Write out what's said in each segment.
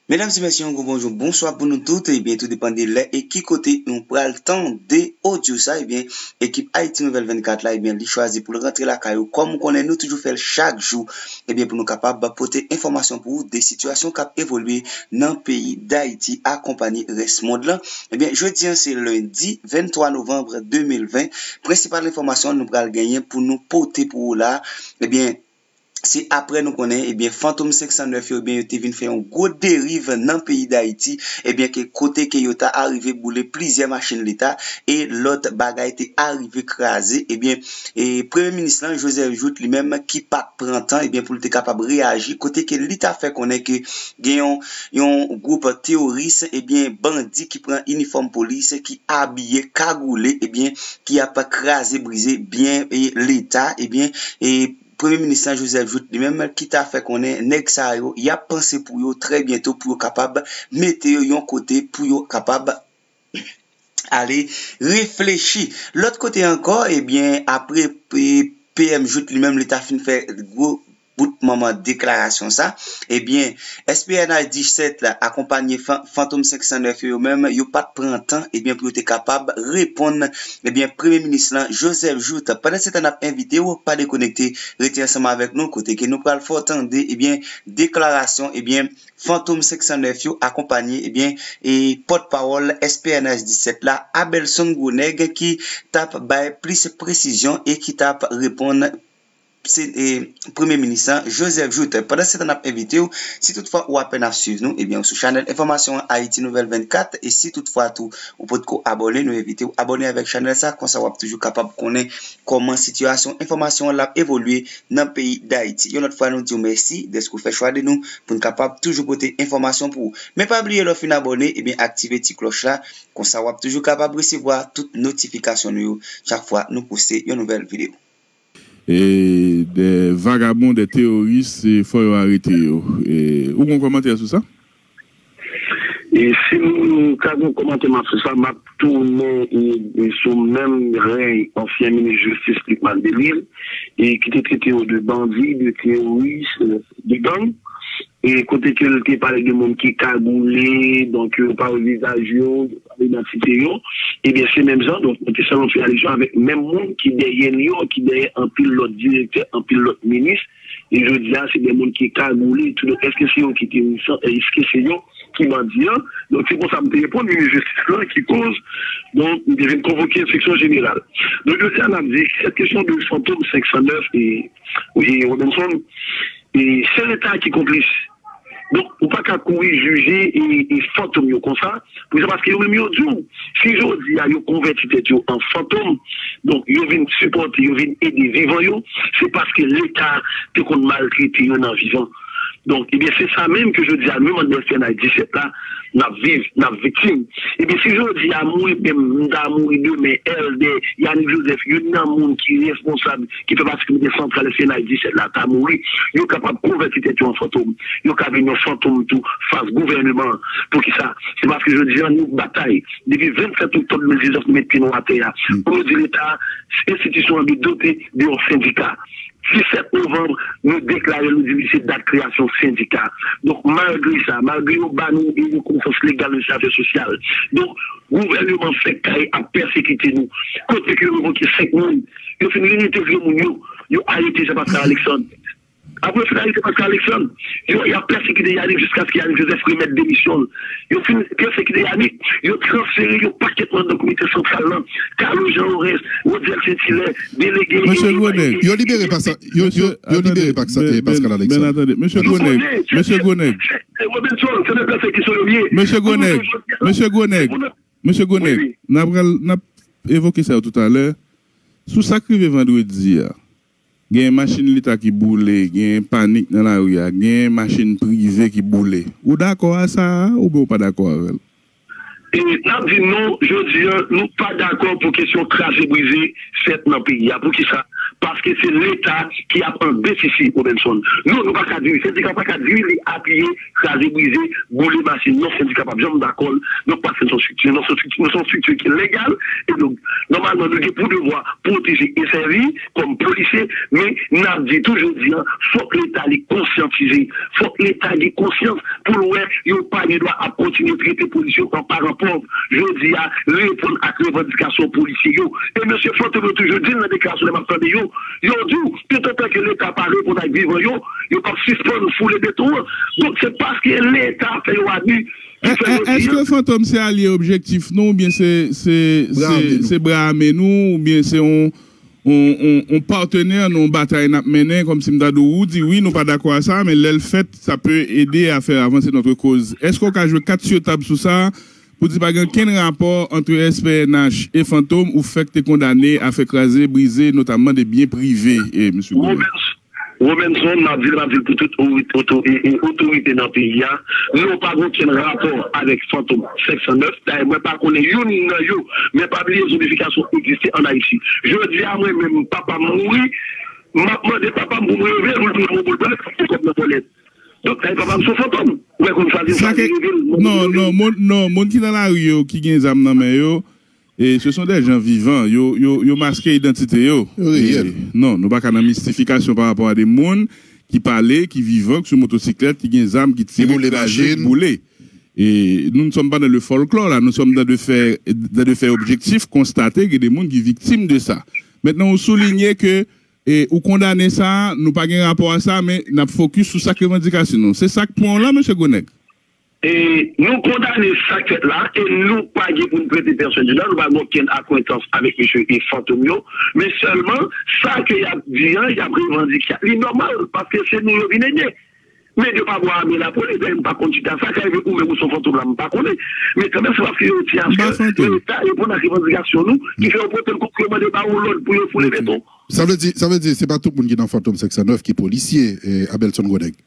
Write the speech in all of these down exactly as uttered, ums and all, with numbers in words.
Medam e mesye, yon gwo bonjou, bonswa pou nou tout. Ebyen, tou depann de lè e ki kote nou pral tande odyo sa. Ebyen, ekip Ayiti Nouvèl vennkat la, ebyen, li chwazi pou l rantre lakay ou. Kòm ou konnen, nou toujou fè l chak jou. Ebyen, pou nou kapab pote enfòmasyon pou ou de sitiyasyon k ap evolye nan peyi Dayiti, akonpanye rès mond lan. Ebyen, jodi a, se lendi venntwa novanm de mil ven. Prensipal enfòmasyon nou pral genyen pou nou pote pou ou la, ebyen, se apre nou konnen, ebyen, Fantom senk san nèf yo, ebyen, yo te vin fè yon gwo deriv nan peyi Dayiti, ebyen, ke kote ke yo ta arive boule plizyè machin leta e lòt bagay te arive kraze, ebyen, e Premye Minis lan, Joseph Jouthe, li menm, ki pa t pran tan, ebyen, pou l te kapab reyaji, kote ke li ta fè konnen ke gen yon, yon gwoup teworis, ebyen, bandi ki pran inifòm polis, ki abiye, kagoule, ebyen, ki ap kraze, brize byen, e, leta, ebyen, e, Premye Minis lan, Joseph Jouthe, li menm, ki ta fè konnen nèg sa yo, y ap panse pou yo trè byento pou yo kapab mete yo yon kote, pou yo kapab ale reflechi. Lòt kote ankò, ebyen, apre P-, P M Jouthe li menm, li ta fin fè gwo bout manman deklarasyon sa, ebyen, S P N H disèt la, akonpanye Fan-, Fantom senk san nèf yo, yo menm, yo pa t pran tan, ebyen, pou yo te kapab reponn, ebyen, Premye Minis lan, Joseph Jouthe. Pandan se tan n ap envite w, pa dekonekte, rete ansanm avèk nou, kote ke nou pral fè w tande, ebyen, deklarasyon, ebyen, Fantom senk san nèf yo akonpanye, ebyen, e pòtpawòl S P N H disèt la, Abelson Gronèg, ki t ap bay plis presizyon e ki t ap reponn se, e, Premye Minis lan, Joseph Jouthe. Pandan se tan n ap envite w, si toutfwa ou apèn ap swiv nou, ebyen, ou sou chanèl enfòmasyon an Ayiti Nouvèl vennkat, e si toutfwa tou ou potko abòne, nou envite w abòne avèk chanèl sa, konsa w ap toujou kapab konnen kòman sitiyasyon enfòmasyon an l ap evolye nan peyi Dayiti. Yon lòt fwa, nou di w mèsi dèske w fè chwa de nou pou n kapab toujou pote enfòmasyon pou ou. Men pa bliye, lè w fin abòne, ebyen, aktive ti klòch la, konsa w ap toujou kapab resevwa tout notifikasyon nou yo chak fwa nou poste yon nouvèl videyo. E de vagabon, de teworis, e fò yo arete yo. E, ou gon kòmantè sou sa? E si m ta gon kòmantè m ap sou sa, m ap tounen, e, e sou menm rèy ansyen minis jistis Lucmane Bellil, e ki te trete yo de bandi, de teworis, e de gang. E kote ke l te pale de moun ki kagoule, donk yo pa wè vizaj yo, yo pa wè idantite yo, ebyen se menm jan, donk nou te sèlman fè alisyon avèk menm moun ki dèyè New York, ki dèyè anpil lòt direktè, anpil lòt minis, e jodi a se de moun ki kagoule tou, donk èske se yo ki te, èske se yo ki bandi an? Donk se konsa m te reponn minis jistis lan ki koz, donk m te vin konvoke enspeksyon jeneral. Donk jodi a n ap di, sèt kesyon de Fantom senk san nèf e, e Robinson, e se Leta ki konplis. Donk, ou pa ka kouri jije e, e fantom yo konsa. Poukisa? Paske yo menm yo di w, si jodi a yo konvèti tèt yo an fantom, donk yo vin sipòte, yo vin ede vivan yo, se paske Leta te konn maltrete yo nan vivan. Donk, ebyen, se sa menm ke jodi a, nou menm anndan S P N H disèt la, n ap viv, n ap viktim. Ebyen, si jodi a mwen menm, m ta mouri demen, Èldè, Yanick Joseph, youn nan moun ki responsab ki fè pati komite santral S P N H disèt la ta mouri, yo kapab konvèti tèt yo an fantom. Yo ka vin yon fantom tou fas gouvèneman an. Poukisa? Se paske jodi a nou batay. Depi vennsèt oktòb de mil diznèf, nou met pye nou atè a. Pou nou di Leta, enstitisyon an dwe dote de yon sendika. Disèt novanm, nou deklare, nou di li se dat kreyasyon sendika. Donk, malgre sa, malgre yo ba nou yon rekonesans legal nan Ministè Afè Sosyal, donk, gouvèneman fèk kay ap pèsekite nou. Kote ke yo revoke senk moun, yo fin limite granmoun yo, yo arete Jean Pascal Alexandre. Apre yo fin arete Pascal Alexandre, yo, y ap pèsekite Yanick jiskaske Yanick Joseph remèt demisyon l. Yo fin pèsekite Yanick, yo transfere yon pakèt moun nan komite santral lan. Carlo Jean Orens, Rodiel Saint Hilaire, delege. Mesye Gronèg, yo libere Pascal, yo, yo, yo libere Pascal, eh, Pascal Alexandre. Mesye Gronèg, mesye Gronèg. Mesye Gronèg, mesye Gronèg, mesye Gronèg, n ap pral, n ap evoke sa yo toutalè. Sou sa k rive vandredi a, gen machin leta ki boule, gen panik nan lari a, gen machin prive ki boule. Ou dakò a sa a oubyen ou pa dakò avè l? E n ap di non, jodi a, nou pa dakò pou kesyon kraze brize fèt nan peyi a. Poukisa? Paske se Leta ki ap an defisi, Robinson. Non, nou pa ka di wi. Sendika pa ka di wi, li apiye kraze, brize, boule machin. Non, sendika p ap janm dakò l. Donk, paske nou se yon estrikti, nou se yon estrikti, nou se yon estrikti ki legal. E donk, nòmalman, nou gen pou devwa pwoteje e sèvi kòm polisye. Men, n ap di tou jodi a, fòk Leta li konsyantize. Fòk Leta gen konsyans pou l wè yo pa gen dwa ap kontinye trete polis yo an paran pòv. Jodi a, reponn ak revandikasyon polisye yo. E mesye Fantom yo toujou di l nan deklarasyon lè m ap tande yo, yo di w, toutotan ke Leta pa reponn ak vivan yo, yo p ap sispann foule beton an. Donk, se paske Leta fè yon abi ki fè jodi a. Èske Fantom se alye objektif nou, oubyen se, se, se, se bra ame nou, oubyen se yon yon, yon, yon patnè nan yon batay n ap mennen, kòmsi m ta di w, ou di wi, nou pa dakò a sa, men lè l fèt, sa pe ede a fè avanse notre cause. Èske w ka jwe kat sur tab sou sa, pou di pa gen okenn rapò ant S P N H e Fantom ou fèk te kondane a fè kraze, brize, notamman de byen prive, e, mesye Goulè? Robenson, m ap di l, m ap di l pou tout ori- oto- e- e- otorite nan peyi a, nou pa gen okenn rapò avèk Fantom senk san nèf. Dayè, mwen pa konnen youn nan yo, men pa bliye zonbifikasyon egziste ann Ayiti. Jodi a, mwen menm, papa m mouri, m ap mande papa m pou m reve l, pou l tounen m yon boul blan, pou l kòb nan ponyèt. Donk, dayè, papa m se yon fantom. Ou wè, konn chwazi, chwazi reve l, non, non, moun, non, moun ki nan lari yo, ki gen zam nan men yo, e, ce sont des gens vivants. Yo, yo, yo maske idantite yo. Yo reyèl. E, non, nou pa ka nan mistifikasyon pa rapò a de moun ki pale, ki vivan, ki sou motosiklèt, ki gen zam, ki tire, kraze, boule. Ki boule machin. E nous ne sommes pas dans le folklore, là. Nous sommes dans de faits, dans de faits objectifs, konstater que des moun ki viktim de sa. Maintenant, ou souligner que, e, ou kondane sa, nou pa gen rapò a sa, men n ap fokis sou sa k revandikasyon nou. Se sa k pran w la, mesye Gwo Nèg? E nou kondane sa k fèt la, e nou pa gen pou n prete pèsonn di nan, nou pa gen okenn akwentans avèk mesye e Fantom yo, men sèlman sa ke y ap di an, y ap revandike a, li nòmal, paske se nou yo vin ede. Men yo pa bwa ame lapolis, dayè m pa konn chita sa ka rive ou menm ou se yon fantom la, m pa konnen. Men kanmenm, se paske yo di aske Leta reponn ak revandikasyon nou, ki fè yo pote l kote yo mande ba yo lòd pou yo foule beton. Sa vle di, sa vle di, se pa tout moun ki nan Fantom senk san nèf ki polisye, e, Abelson Gwo Nèg.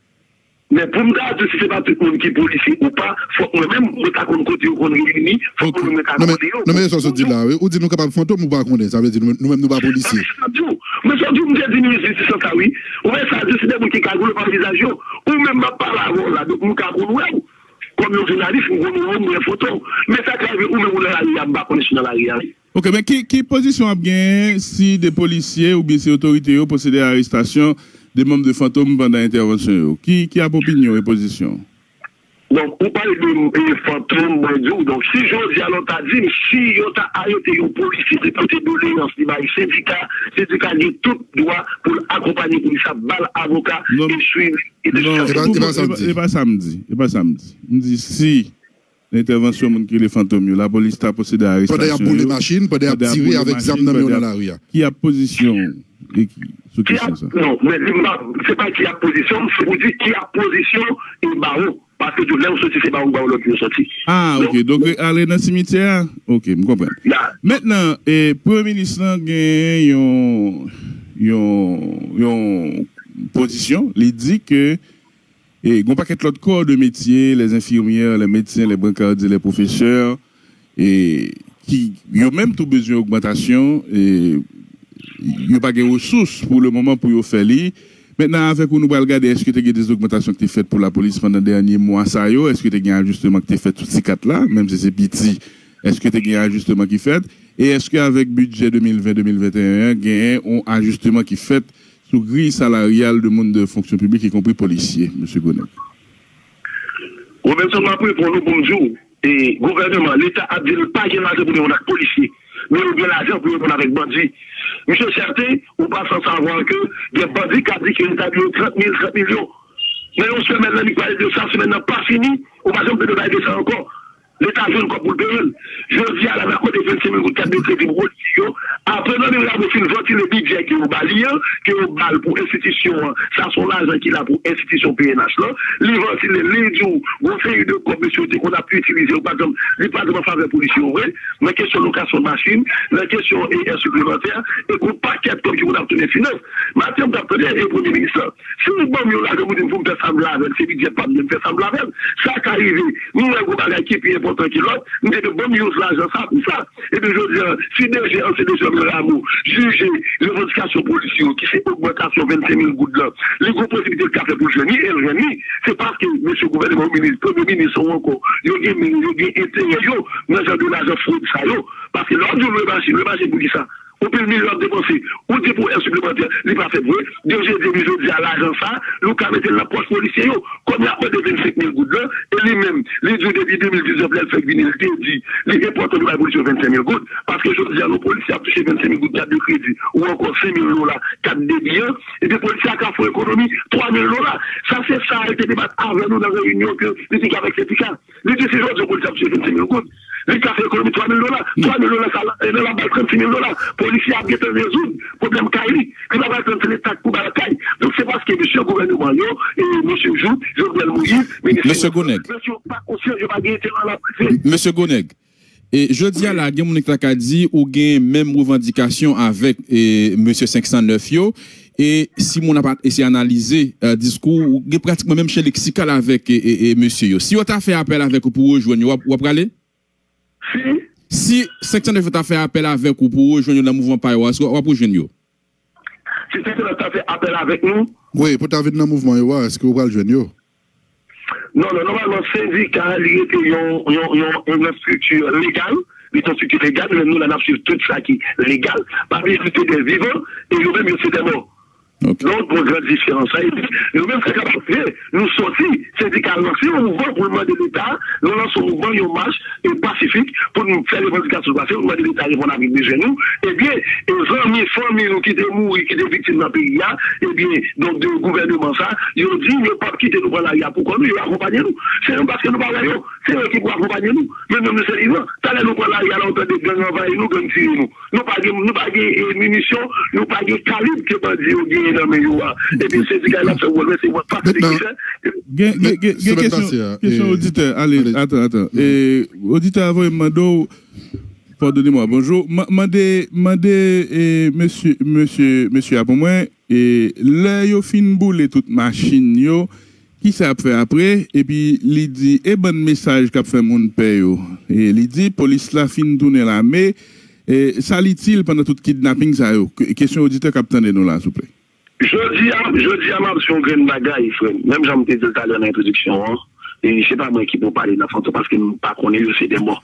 Men pou m ta di w si se pa tout moun ki polisye ou pa, fòk mwen menm, mwen ta konn kote yo konn reyini, fòk mwen menm mwen ta konnen yo. Non, men e sa w sot di la, wi. Ou di nou kapab fantom, ou pa konnen. Sa vle di nou, nou menm nou pa polisye. Sa m di w. Men sa w di w, m te di minis jistis lan sa, wi. Ou wè sa, di se de moun ki kagoule pa vizaj yo. Ou menm m ap pale avè w la, donk m ka konn wè w. Kòm yon jounalis, m konn wè w, m wè foto w. Men sa ka rive ou menm ou nan lari a, m pa konnen si w nan lari a, wi. Ok, men ki, ki pozisyon w ap genyen si de polisye oubyen si otorite yo pwosede a arestasyon de manm de Fantom pandan entèvansyon yo? Ki, ki ap opinyon e pozisyon w? Donk, ou pale de, e, Fantom, mwen di w, donk, si jodi a lè w ta di m, si yo ta arete yon polisye ki pote doleyans li bay sendika, sendika gen tout dwa pou l akonpanye polis la, ba l avoka, e swivi, e de sitiyasyon. E pa, e pa sa m di. E pa, e pa sa m di. E pa sa m di. M di si nan entèvansyon moun ki rele Fantom yo, lapolis ta pwosede a arestasyon yo, pandan y ap boule machin, pandan y ap tire avèk zam nan men yo nan lari a. Ki ap pozisyon w e ki, sou kesyon sa? Non, men li pa, se pa ki ap pozisyon m, se pou di ki ap pozisyon e ba w. Paske tou lè w soti, se ba w, ba w lòd pou yo soti. Ah, ok. Donk, ale nan simityè a? Ok, m konprann. Mentnan, e, premye minis lan gen yon, yon, yon pozisyon. Li di ke e gen yon pakèt lòt kò de metye, les infirmières, les médecins, les brancardiers, les professeurs, e ki yo menm tou bezwen ogmantasyon, e yo pa gen resous pou le moman pou yo fè li. Mentnan, avèk ou, nou pral gade èske te gen dezogmantasyon ki te fèt pou lapolis pandan dènye mwa sa yo, èske te gen ajisteman ki te fèt sou ti kat la, menm si se piti, èske te gen ajisteman ki fèt, e èske avèk bidjè de mil ven, de mil venteyen an, genyen yon ajisteman ki fèt sou griy salaryal de moun de fonksyon piblik, ikonpri polisye, mesye Gwo Nèg? Robenson, m ap reponn ou pou m di w, e, gouvènman, Leta ap di l pa gen lajan pou l reponn ak polisye, men yo gen lajan pou yo reponn avèk bandi. Misye, sèten, ou pa san savwa ke gen bandi k ap di ke Leta dwe yo trant mil, trant milyon. Nan yon semèn, nan li pale de sa, semèn nan pa fini, ou pa janm tande yo pale de sa ankò. Leta jwenn kòb pou l peye l. Jodi a la, n ap mande vennsenk mil goud kat de kredi pou polisye yo. Apre, nan li, Rameau fin vantile bidjè ke yo ba li an, ke yo ba l pou enstitisyon an. Sa se yon lajan ki la pou enstitisyon P N H lan. Li vantile l, li di w, gon seri de kòb mesye yo te konn ap itilize, yo pa janm, li pa janm an favè polisye yo vre. Nan kesyon lokasyon machin, nan kesyon, e, è siplemantè, e gon pakèt kòb ki konn ap tounen finans. Maten, m t ap tande, e, premye minis lan. Si ou ban m yon lajan pou di m pou m fè sa m vle avè l, se bidjè pa m, men m fè sa m vle avè l. Sa ka rive. Nou wè gon bagay ki pi enpòtan. antanke lòt, m te di ban m yonn lajan sa pou sa. Epi jodi a, si D G, ansyen D G Hermel Rameau, jije revandikasyon polisye yo, ki se ogmantasyon vennsenk mil goud lan, li gon posiblite l ka fè pou l jwenn li, e l jwenn li, se paske mesye gouvènman yo, minis, premye minis ou ankò, yo gen men yo, yo gen enterè yo nan jan de lajan fwod sa yo. Paske lè w ap di w lwe machin, lwe machin pou kisa? Yon pil milyon ap depanse. Ou di pou è siplemantè, li pa fèt vre. D G di nou jodi a lajan sa, nou ka mete l nan pòch polisye yo. Kòm y ap mande vennsenk mil goud lan, e li menm, li di w depi de mil diznèf lè l fèk vini, li te di li enpòtan nou bay polisye yo vennsenk mil goud. Paske jodi a, yon polisye ap touche vennsenk mil goud kat de kredi, ou ankò senk mil dola kat debi an, epi polisye a ka fè yon ekonomi twa mil dola. Sa se sa l te debat avè nou nan reyinyon ke li te gen avèk sendika. Li di si jodi yon polisye ap touche vennsenk mil goud, li ka fè ekonomi twa mil dola. Twa mil dola sa, e nan l ap bay trannsis mil dola. Polisye a ap gentan rezoud pwoblèm kay li. Li pa pral tann se Leta k pou bay kay. Donk se paske mesye gouvènman yo, e mesye Jouthe, Jovenel Moïse, minis finans yo, mesye yo pa konsyan, yo pa gen enterè an Lapolis. Mesye Gonèg, e jodi a la, gen moun ki ta ka di ou gen menm revandikasyon avèk e mesye senk san nèf yo. E si moun ap eseye analize e diskou, ou gen pratikman menm chen leksikal avèk e, e, e mesye yo. Si yo ta fè apèl avèk ou pou rejwenn yo, w ap, w ap prale? Si? Si senk san nèf yo ta fè apèl avèk ou pou rejwenn yo nan mouvman pa yo a, èske w ap rejwenn yo? Si senk san nèf ta fè apèl avèk nou? Wi, pou ta vin nan mouvman yo a, èske w pral jwenn yo? Non, non, nòmalman, sendika, li rete yon, yon, yon, yon estrikti legal. Li se yon estrikti legal, nou menm nou la n ap swiv tout sa ki legal. Pa bliye nou se dè vivan, e yo menm yo se dè mò. Donk, gon gran diferans. Sa vle di, nou menm sa k ap rive, nou sòti, sendika lanse yon mouvman pou l mande Leta, nou lanse yon mouvman, yon mach, e pasifik, pou nou fè revandikasyon nou pase, pou nou mande Leta reponn avèk bezwen nou. Ebyen, e zanmi, fanmi nou ki te mouri, ki te viktim nan peyi a, ebyen, donk, de gouvènman sa, yo di yo p ap kite nou pran lari a pou kò nou, yo akonpaye nou. Se nou paske nou pa wè yo, se yo ki pou akonpaye nou. Men nou menm nou se vivan. Talè nou pran lari a la, ou tande gang anvayi nou, gang tiye nou. Nou pa gen, nou pa gen e, minisyon, nou pa gen kalib ke bandi yo genyen nan men yo a. Epi sendika yo ap fè wòl, men se wòl pa sendika ki fè. Gen, gen, gen, gen kesyon, kesyon oditè. Ale, ale, atann, atann. E, oditè a voye m mande w, pardonnez-moi, bonjou. Ma-, mande, mande e, mesye, mesye, mesye a pou mwen, e, lè yo fin boule tout machin yo, kisa y ap fè apre? Epi li di, e bann mesaj k ap fè moun pè yo. E li di, polis la fin tounen lame, e, sa l itil pandan tout kidnaping sa yo? Ke-, kesyon oditè k ap tande nou la, souple. Jodi a, jodi a, m ap di yon grenn bagay, frè m. Menm jan m te di l talè nan entwodiksyon an, e se pa mwen ki pou pale nan fantom paske m pa konnen yo se dè mò.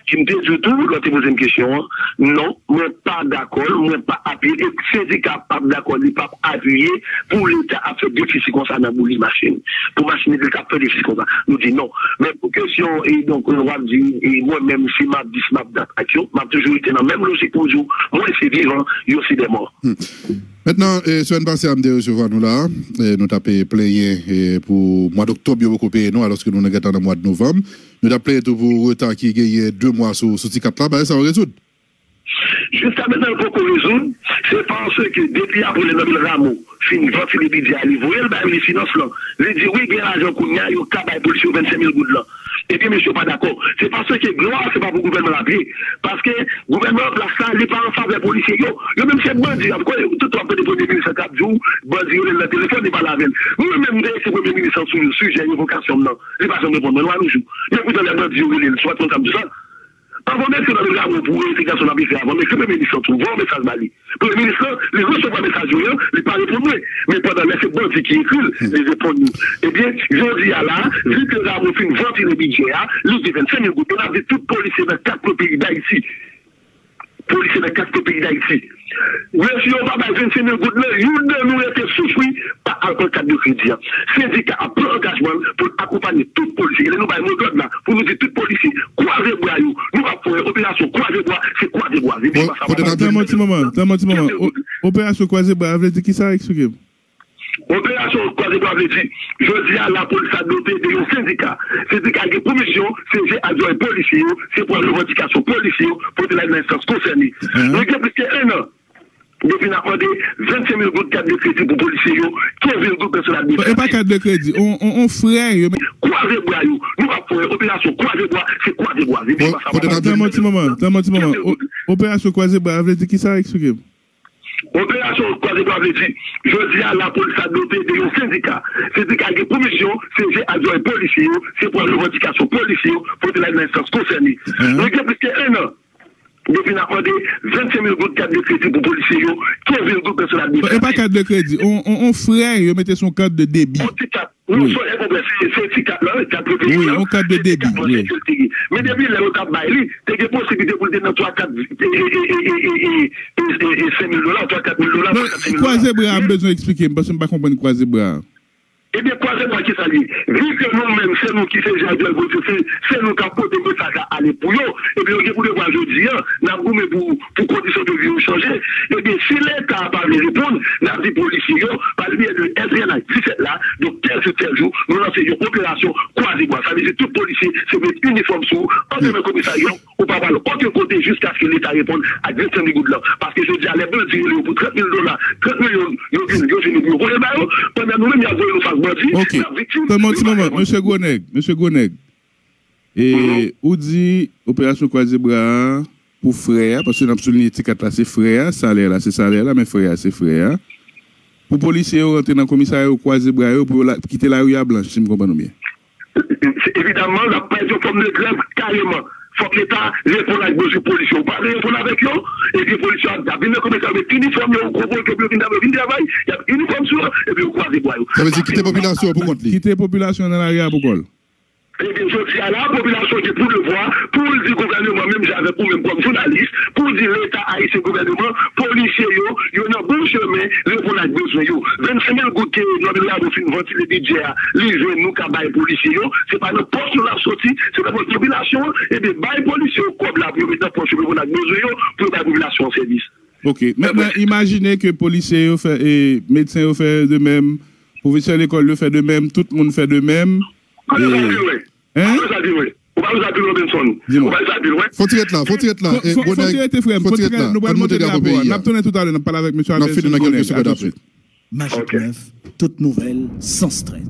E m te di w tou, lè w te poze m kesyon an, non, mwen pa dakò l, mwen pa apiye l, e sendika p ap dakò, li p ap apiye pou Leta ap fè defisi konsa nan boule machin. Pou machin li k ap fè defisi konsa. Nou di non. Men pou kesyon, e donk, w ap di, e mwen menm, si m ap di, si m ap dat ak yo, m ap toujou rete nan menm lojik pou m di w, mwen se vivan, yo se dè mò. Mentnan, e, semèn pase a, m te resevwa nou la, e, nou t ap, e, plenyen, e, pou mwa doktòb yo poko peye nou, alòske nou gentan nan mwa novanm. Nou t ap plenyen tou pou reta ki genyen de mwa sou, sou ti kat la, bagay sa yo rezoud? Jiska mentnan, l poko rezoud, se paske depi apre Hermel Rameau fin vantile bidjè a, li voye l bay minis finans lan, li di wi, gen lajan kounye a, yo ka bay polisye yo vennsenk mil goud lan. Ebyen, mesye yo pa dakò. Se paske glwa se pa pou gouvènman l ap ye. Paske gouvènman an plas la, li pa an favè polisye yo. Yo menm se bandi y ap kwè. Tout w ap tande premye minis lan k ap di w, bandi rele l nan telefòn, li pale avè l. Mwen menm, m te ekri premye minis lan sou sijè revokasyon m nan. Li pa janm reponn mwen, nou a nou jou. Men poutan, lè bandi yo rele l, sou WhatsApp, m t ap di w sa. Anvan m ekri nan legawo pou revokasyon l ap fè, avan m ekri premye minis lan tou, voye yon mesaj ba li. Premye minis lan, li resevwa mesaj mwen an, li pa reponn mwen. Men pandan lè se bandi ki ekri l, li reponn li. Ebyen, jodi a la, vi ke Rameau fin vantile bidjè a, li di vennsenk mil goud. E n ap di tout polisye nan kat kwen peyi Dayiti. Polisye nan kat kwen peyi Dayiti. Mesye yo pa bay vennsenk mil goud nan, youn nan nou rete soufri pa al pran kat de kredi an. Sendika ap pran angajman l pou l akonpaye tout polisye. E lè nou bay modòd la, pou nou di tout polisye, kwaze bra yo. Nou p ap fè operasyon kwaze bra, se kwaze bwa. Bon, kote n ap vin? Tann yon ti moman, tann yon ti moman. O-, operasyon kwaze bra, vle di kisa? Eksplike m. Operasyon kwaze bra vle di, jodi a, lapolis la dote de yon sendika. Sendika gen pou misyon, se je ak zòrèy polisye yo, se pran revandikasyon polisye yo, pote l al nan enstans konsène. Nou gen plis ke en an depi n ap mande vennsenk mil goud kat de kredi pou polisye yo, kenz mil goud pèsonèl administratif. E pa kat de kredi, on, on, on frè yo. Kwaze bra yo. Nou p ap fè operasyon kwaze bra, se kwaze bra. Vin pase. Tann yon ti moman, tann yon ti moman. O-, operasyon kwaze bra vle di kisa? Eksplike m. Operasyon Kwaze Bwa vle di, jodi a, lapolis la dote de yon sendika. Sendika gen pou misyon, se je a zòrèy polisye yo, se pran revandikasyon polisye yo, pote la nan enstans konsène. Nou gen plis ke en an depi n ap mande vennsenk mil goud kat de kredi pou polisye yo, kenz mil goud pèsonèl administratif. E pa kat de kredi, on, on, on frè yo mete sou yon kat de debi. On ti kat. Non, se yon konplè, se, se ti kat la, kat de kredi. Wi, on kat de debi. Men depi lè yo t ap bay li, te gen posiblite pou l te nan twa kat, e, e, senk mil dola, twa kat mil dola, twa kat senk mil dola. Kwaze bra a, m bezwen eksplike, m, paske m pa konprann kwaze bra a. Ebyen, kwaze bra ki sa l ye? Vi ke nou menm, se nou ki se je a zòrèy polisye, se, se nou k ap pote mesaj la ale pou yo. Ebyen, yo gen pou devwa jodi a, n ap goumen pou, pou kondisyon de vi yo chanje. Ebyen, si Leta pa vle reponn, n ap di polisye yo, pa limyè de S N H disèt la, donk tèl jou, tèl jou, nou lanse yon operasyon kwaze bwa. Sa vle di tout polisye se met inifòm sou ou, antre nan komisarya, ou pa pral okenn kote jiskaske Leta reponn ak vennsenk mil goud lan. Paske jodi a, lè bandi rele yo pou trant mil dola, trant milyon, yo vin, yo vin, yo voye ba yo, pandan nou menm, y ap voye nou fas bandi, n ap viktim. Ok. Tann yon ti moman, mesye Gwonèg, mesye Gwonèg. E ou di operasyon kwaze bra a pou frè a, paske n ap souliye ti kat la se frè a, salè la se salè la, men frè a se frè a. Pou polisye yo rantre nan komisarya, yo kwaze bra yo, pou yo la, kite lari a blanch, si m konprann ou byen. Se evidaman, n ap pèdi yon fòm de grèv kareman. Fòk Leta reponn ak bezwen polisye yo. Ou pa vle reponn avèk yo, epi polisye yo ap vin nan komisarya, met inifòm yo, gwo bòl yo, vin travay, vin travay, y ap inifòm sou yo, epi yo kwaze bra yo. Sa vle di kite popilasyon an pou kont li. Kite popilasyon an nan lari a pou kò l. Ebyen, jodi a la, popilasyon gen pou devwa pou l di gouvèneman, menm jan avèk ou menm kòm jounalis, pou l di Leta ayisyen, gouvèneman, polisye yo, yo nan bon chemen, reponn ak bezwen yo. Vennsenk mil goud ke Nòbèl Rameau fin vantile bidjè a, li jwenn nou ka bay polisye yo, se pa nan pòch nou l ap soti, se nan pòch popilasyon an, ebyen, bay polisye yo kòb la pou yo met nan pòch yo, reponn ak bezwen yo, pou yo bay popilasyon an sèvis. Ok. Mentnan, imajine ke polisye yo fè, e, medsen yo fè de menm, pwofesè lekòl yo fè de menm, tout moun fè de menm. Kote sa vin wè? Hein? Kote sa vin wè? Ou pa bezwen al pi lwen, Benson. Ou pa bezwen al pi lwen. Fò ti rete la, fò ti rete la. Fò ti rete, frè m. Fò ti rete la. Nou pral monte drapo a. N ap tounen toutalè, n ap pale avèk mesye Albert Gwonèg. Magic neuf, tout nouvèl, sans strès.